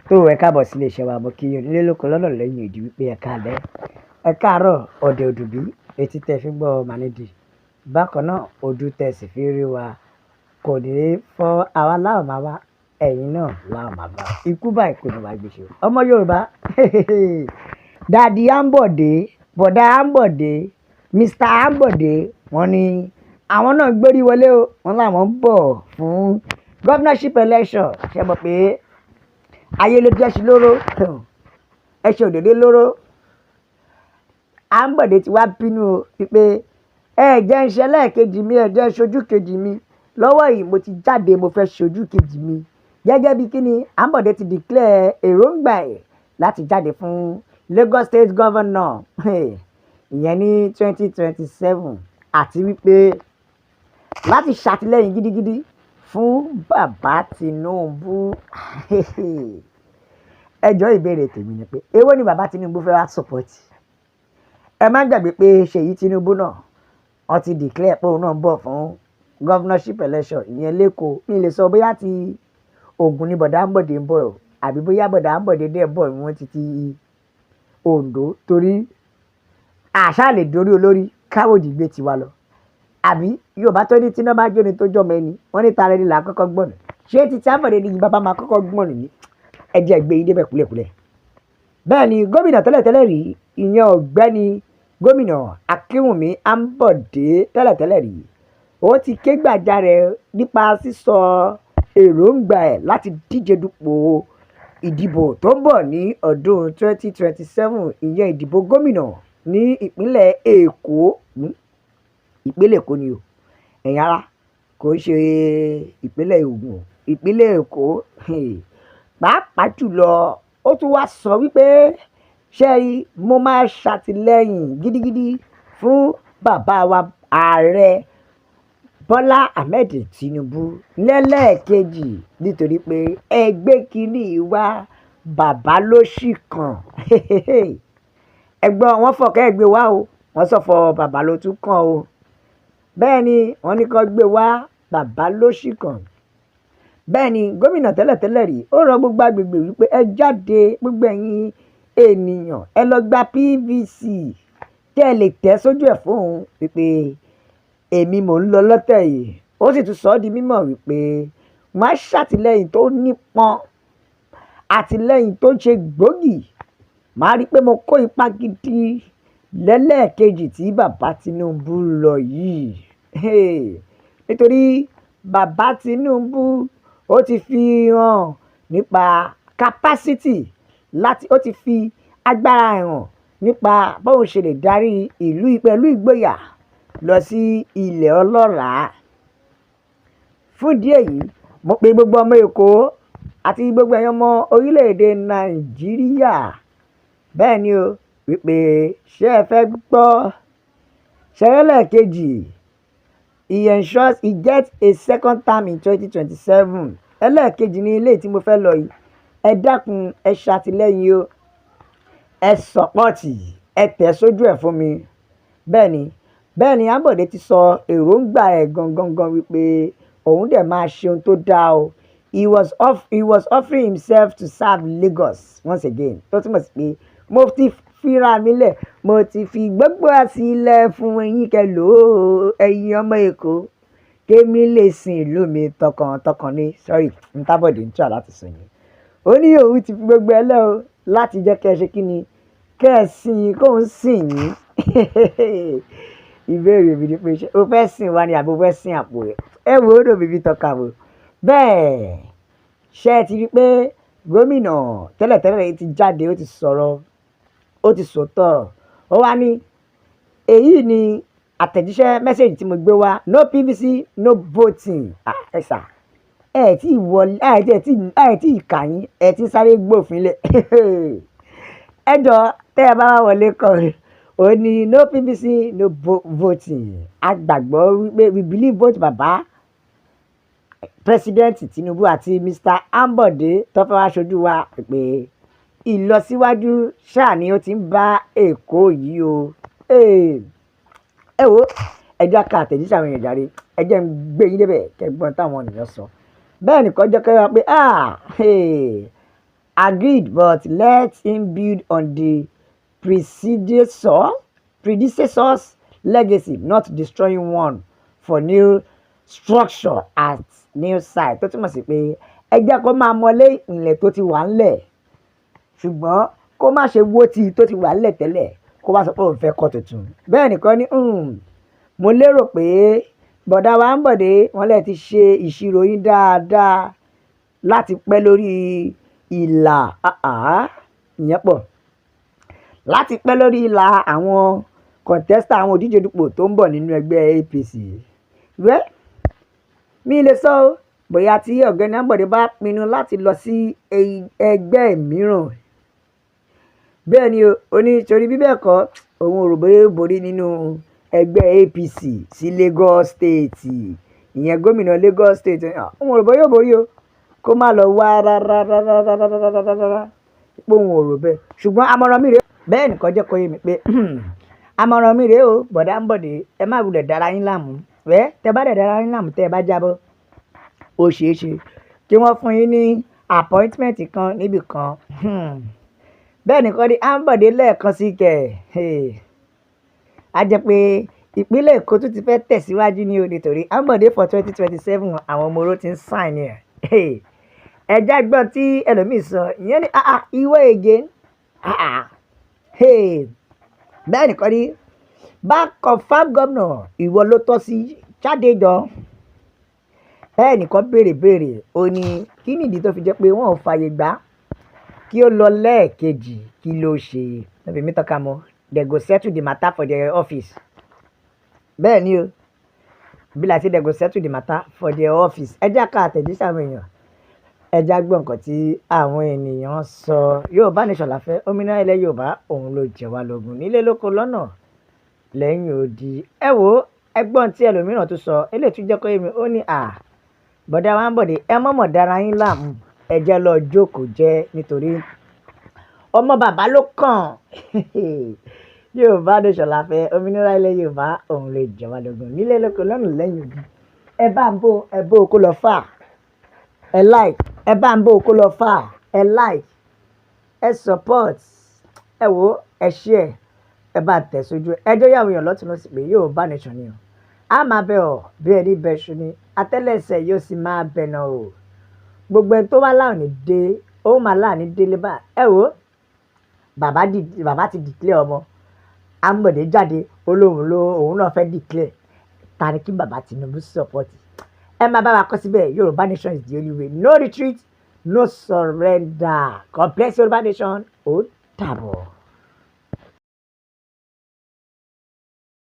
Tó ẹ káàbọ̀ sí iléeṣẹ́ wa, mo kí yín nílé lóko lọ́nà lẹ́yìn ìdí wípé ẹ káalẹ́, ẹ káàárọ̀, ọ̀dẹ̀ òdùbí, etí tẹ fi ń gbọ́ Mànídì. Bákan náà, ojú tẹ sì fi rí wa kò ní fọ́ àwa láò máa wá, ẹ̀yin náà láò máa bá. Ikú báyìí kò ní wá gbèsè. Ọmọ Yorùbá, Daddy Ambode, Bọ̀dá Ambode, Mr. Ambode, wọ́n ní àwọn náà gbórí wọlé o, wọ́n làwọn ń bọ̀ fún governorship election. Ṣé mọ̀ pé ayé ló jẹ́ sí lóró, ẹṣin òdòdó lóró. Ambode ti wá bínú o wípé ẹ jẹ́ ń ṣe ẹlẹ́ẹ̀kejì mi, ẹ jẹ́ ń ṣojú kejì mi. Lọ́wọ́ yìí mo ti jáde, mo fẹ́ ṣojú kejì mi. Gẹ́gẹ́ bí kíni, Ambode ti declare èròǹgbà ẹ̀ láti jáde fún Lagos State Governor, ìyẹn ní 2027, àti wípé láti ṣàtìlẹ́yìn gidigidi fún bàbá Tinubu. Ẹjọ́, ìbéèrè tèmi ni pé èwo ni bàbá Tinubu fẹ́ wá support? Ẹ má gbàgbé pé Ṣèyí Tinubu náà, wọ́n ti declare pé òun náà ń bọ̀ fún governorship election, ìyẹn l'Ékòó. Mi lè sọ bóyá ti Ògùn ni Bọ̀dá Ambode ń bọ̀ àbí bóyá Bọ̀dá Ambode dẹ̀ bọ̀ wọ́n ti Oǹdó, torí àṣà lè dorí olórí káwòdì gbé tiwa lọ. Àbí Yorùbá tó ní tíná bá jóni tó jọmọ ẹni, wọ́n ní tara ẹni là á kọ́kọ́ gbọ̀nà. Ṣé ti Ambode ni bàbá máa kọ́kọ́ gbọ̀nà ni? Ẹ jẹ́ gbé yín débẹ̀ kúlẹ̀kúlẹ̀. Bẹ́ẹ̀ ni gómìnà tẹ́lẹ̀tẹ́lẹ̀ rí, ìyẹn ọ̀gbẹ́ni gómìnà Akínwùmí Ambode tẹ́lẹ̀tẹ́lẹ̀ rí, ó ti ké gbàjarè nípa sísọ èròǹgbà ẹ̀ láti díje dupò ìdìbò tó ń bọ̀ ní ọdún 2027, ìyẹn ìdìbò gómìnà ní ìpínlẹ̀ Èkó. Ìpínlẹ̀ Èkó ni o, ẹ̀yin ará, kò ń ṣe ìpínlẹ̀ Ògùn o, ìpínlẹ̀ Èkó pàápàá jùlọ. Ó tún wá sọ wípé ṣé rí, mo máa ṣàtìlẹ́yìn gidigidi fún bàbá wa ààrẹ Bọ́lá Ahmed Tinubu lẹ́lẹ́ẹ̀kejì, nítorí pé ẹgbẹ́ kínní wá bàbá ló sì kàn. Ẹgbọ́n wọn fọ̀kẹ́ ẹgbẹ́ wá o, wọ́n sọ̀fọ̀ bàbá ló tún kàn o. Bẹ́ẹ̀ ni wọ́n ní kó gbé wá, bàbá ló sì kàn. Bẹ́ẹ̀ ni gómìnà tẹ́lẹ̀tẹ́lẹ̀ rí, ó rọ gbogbo agbègbè wípé ẹ jáde, gbogbo ẹ̀yin ènìyàn, ẹ lọ gba PVC kí ẹ lè tẹ̀ sójú ẹ̀ fóun wípé èmi mò ń lọ lọ́tẹ̀ yìí. Ó sì tún sọ ọ́ di mímọ̀ wípé wọ́n á ṣàtìlẹ́yìn tó nípọn, àtìlẹ́yìn tó ṣe gbòógì, màá rí i pé mo kó ipa gidi lẹ́lẹ́ẹ̀kejì tí bàbá Tinubu lọ yìí, nítorí bàbá Tinubu ó ti fi hàn nípa capacity láti, ó ti fi agbára hàn nípa bóun ṣe lè darí ìlú pẹ̀lú ìgboyà lọ sí ilẹ̀ ọlọ́ràá. Fún ìdí èyí, mo pe gbogbo ọmọ Èkó àti gbogbo ẹ̀yin ọmọ orílẹ̀-èdè Nàìjíríà, bẹ́ẹ̀ ni o, wípé ṣé ẹ fẹ́ gbọ́ ṣẹlẹ́ẹ̀kejì, he ensures he gets a second term in 2027. Ẹlẹ́ẹ̀kejì ní ilé tí mo fẹ́ lọ yìí. Ẹ dákun, ẹ ṣàtìlẹ́yìn o, ẹ support, ẹ tẹ̀ sójú ẹ̀ fún mi. Bẹ́ẹ̀ ni Ambode ti sọ èròǹgbà ẹ̀ gangan gan wípé òun dẹ̀ máa ṣe ohun tó dáa o. He was offering himself to serve Lagos once again, tó túmọ̀ sí pé mo ti fira mi lẹ̀, mo ti fi gbogbo àsílẹ̀ fún yín kẹ́ lò ó, ẹ̀yin ọmọ Èkó, kémi lè sin ìlú mi tọkàntọkàn ni. Sorry, n tábọ̀dé ń try láti sọ yẹn. Ó ní òun ti fi gbogbo ẹ lẹ́ o láti jẹ́ kẹ́ ẹ ṣe kí ni, kẹ́ ẹ sìn kóun sìn yín. Ìbéèrè mi ni pé ṣé o fẹ́ sìn wá ni àbí o fẹ́ sìn àpò rẹ̀? Ẹ wo ó dòbí bí tọ́ka wò. Bẹ́ẹ̀ ṣé ẹ ti rí i pé gómìnà tẹ́lẹ̀tẹ́lẹ̀ ti jáde, ó ti sọ̀rọ̀, ó ti sòótọ́. Ó wá ní èyí ni àtẹ̀jíṣẹ́ message tí mo gbé wá: no PVC, no voting. Ẹ sà, ẹ tí wọlé, ẹ tí kà yín, ẹ ti sáré gbófin lẹ̀. Ẹ jọ, tẹ́ ẹ bá wá wọlé kọ́, ó ní no PVC, no voting. A gbàgbọ́ wípé we believe both baba President Tinubu àti Mr. Ambode tó fẹ́ wá ṣojú wa pé ìlọsíwájú ṣáà ni ó ti ń bá Èkó yìí o. Ẹ wo, ẹ jẹ́ ká àtẹ̀jíṣẹ́ àwọn èèyàn jàre, ẹ jẹ́ ń gbé yín débẹ̀ kẹ́ gbọ́n táwọn ènìyàn sọ. Bẹ́ẹ̀ nìkan jẹ́ kẹ́ wá pé Agreed, but let him build on the predecessor's legacy, not destroying one for new structure at new site. Tó túmọ̀ sí pé ẹ jẹ́ kó máa mọlé ìpìlẹ̀ tó ti wà ńlẹ̀, ṣùgbọ́n kó má ṣe wó tí tó ti wà ńlẹ̀ tẹ́lẹ̀, kó wá sọ pé òun fẹ́ kọ́ tuntun. Bẹ́ẹ̀ nìkan ní mo lérò pé bọ̀dá wa Ambode wọ́n lè ti ṣe ìṣirò yín dáadáa láti pẹ́ lórí ìlà, ìyẹn pọ̀, láti pẹ́ lórí ìlà àwọn contestant, àwọn òdíje dupò tó ń bọ̀ nínú ẹgbẹ́ APC. Well, mi lè sọ ọ́ bóyá tí ọ̀gbẹ́ni Ambode bá pinnu láti lọ sí ẹgbẹ́ mìíràn. Bẹ́ẹ̀ ni o ní torí bí bẹ́ẹ̀ kọ́, òun ò rò bóyá ó borí nínú ẹgbẹ́ APC sí Lagos State, ìyẹn gómìnà Lagos State. Òun ò rò bóyá ó borí o, kó má lọ wá rárá rárá rárá rárá rárá pé òun ò rò bẹ́ẹ̀. Ṣùgbọ́n àmọ̀ràn mi rèé. Bẹ́ẹ̀ nìkan jẹ́ kó yé mi pé àmọ̀ràn mi rèé o, bọ̀dá Ambode, ẹ má wulẹ̀ dára yín láàmú. Wẹ́ tẹ bá dẹ̀ dára yín láàmú, tẹ́ ẹ bá jábọ́, ó ṣeé ṣe kí wọ́n fún yín ní appointment kan níbì kan. Bẹ́ẹ̀ nìkan ni Ambode lẹ́ẹ̀kan sí kẹ̀. Á jẹ́ pé ìpínlẹ̀ Èkó tún ti fẹ́ tẹ̀síwájú ní o, nítorí Ambode for 2027, àwọn ọmọ oró ti ń sign ẹ̀. Ẹ̀já gbọ́n tí ẹlòmíì sọ, ìyẹn ni ìwọ again. Bẹ́ẹ̀ nìkan ni bá confam gómìnà, ìwọ ló tọ́ sí, jáde jọ. Bẹ́ẹ̀ nìkan béèrè béèrè, ó ní kí nìdí tó fi jẹ́ pé wọ́n ò fààyè gbà kí ó lọ lẹ́ẹ̀kejì? Kí ló ṣe? No be me talk am o. They go settle the matter for their office. Bẹ́ẹ̀ ni o, be like say they go settle the matter for their office. Ẹ jẹ́ ká àtẹ̀jíṣẹ́ àwọn èèyàn, ẹ já gbọ́ nǹkan tí àwọn ènìyàn sọ. Yorùbá Nation la fẹ́, òmìnira ilẹ̀ Yorùbá òun ló jẹ wá lógún, nílé lóko, lọ́nà lẹ́yìn odi. Ẹ wo ẹgbọ́n tí ẹlòmíràn tún sọ, eléyìí tún jẹ́ kó yé mi. Ó ní à bọ̀dá wa Ambode, ẹ mọ̀mọ̀ dára yín láàmú, ẹ jẹ́ lọ jókòó jẹ́, nítorí ọmọ bàbá ló kàn. Yorùbá Nation la fẹ́, òmìnira ilẹ̀ Yorùbá òun ló jẹ wá lógún, nílé lóko, lọ́nà lẹ́yìn odi. Ẹ bá ń bò, ẹ bó kó lọ fà, ẹ like, ẹ bá ń bò kó lọ fà, ẹ like, ẹ support, ẹ wò, ẹ share, ẹ bá tẹ̀ sójú ẹjọ́ yàwó èèyàn lọ́tún lọ́sì pé Yorùbá Nation ni o. A máa bẹ̀ ọ́ bí ẹni bẹ̀ṣu ni, àtẹ́lẹsẹ̀ yóò sì máa bẹ̀nà o. Gbogbo ẹni tó wá láòní dé, ó máa láàní délé bá. Ẹ wò, bàbá bàbá ti declare, ọmọ Ambode jáde, ó lóun ló òun náà fẹ́ declare. Ta ni kí bàbá Tinubu support? Ẹ máa bá wa kọ síbẹ̀. Yorùbá Nation is the only way. No retreat, no surrender. God bless Yorùbá Nation. Ó dàbọ̀.